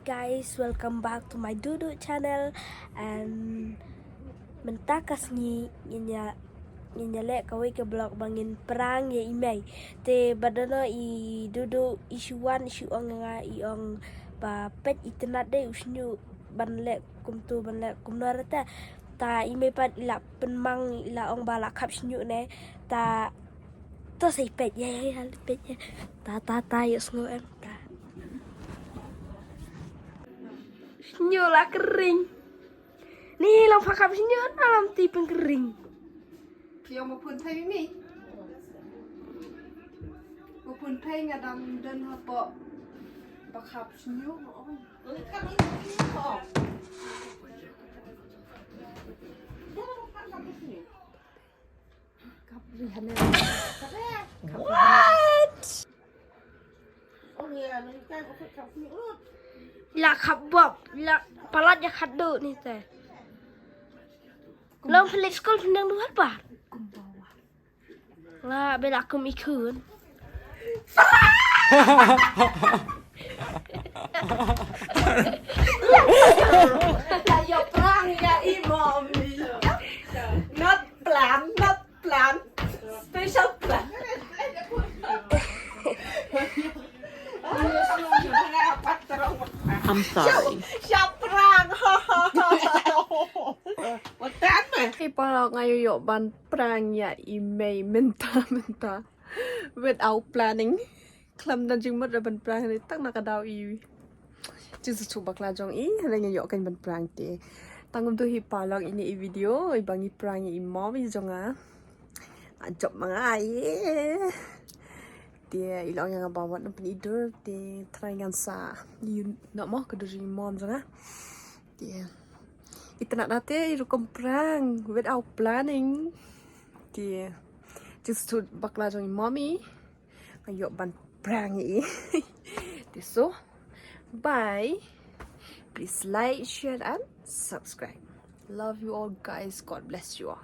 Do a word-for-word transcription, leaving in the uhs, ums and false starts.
Guys, welcome back to my Dudu channel. And mynta ka sngi ngin ïa, ngin ïa leh kawei ka vlog ba ngin prank ïa i mei. Te bad dano i Dudu i shu wan i shu ong nga, i ong ba peit i tynnad de u shñiuh ban leh kumtu, ban leh kumno re te. Ta i mei pat i la pynmang, i la ong ba la khap shñiuh ne. Ta to sa i peit ïa, ïa, ïa, peit ïa. Ta, ta, ta, ïohsngew em, ta. Shñiuh la kyrring. Ni long pha khap shñiuh na lam ti pynkyrring. Phi ong ba phone pei mi. Ba phone pei nga dang don hapoh ba khap shñiuh. What? La khap bop, la palat ïa khadduh ni te. Long phi leit skul phin dang duh ar bar. Nga ba la kum i khun. La ïoh prank ïa i mom. Not plan, not plan. Special plan. I'm sorry. Sha prank. Wat tan me. Hei para, nga ïoh ban prank ïa i mei mynta mynta. Without planning. Khlem don jingmut ruh ban prank, hynrei tang na ka daw i jingsngewthuh bakla jong i, hynrei nga ïoh kein ban prank te. Tang kumtu hi paralok, ine i video iba ngi prank ïa i mom i jong nga. Nga jop ma nga, ye. Te i la ong ïa nga ba wat nang pyni dur te, trai ngan sa ïoh noh mo ka dur jong i mom jong nga. Te i tynnad na te i rukom prank without planning. Te jingsngewthuh bakla jong i mom i. Nga ïoh ban prank ïa i. Te so, bye. Please like, share and subscribe. Love you all, guys. God bless you all.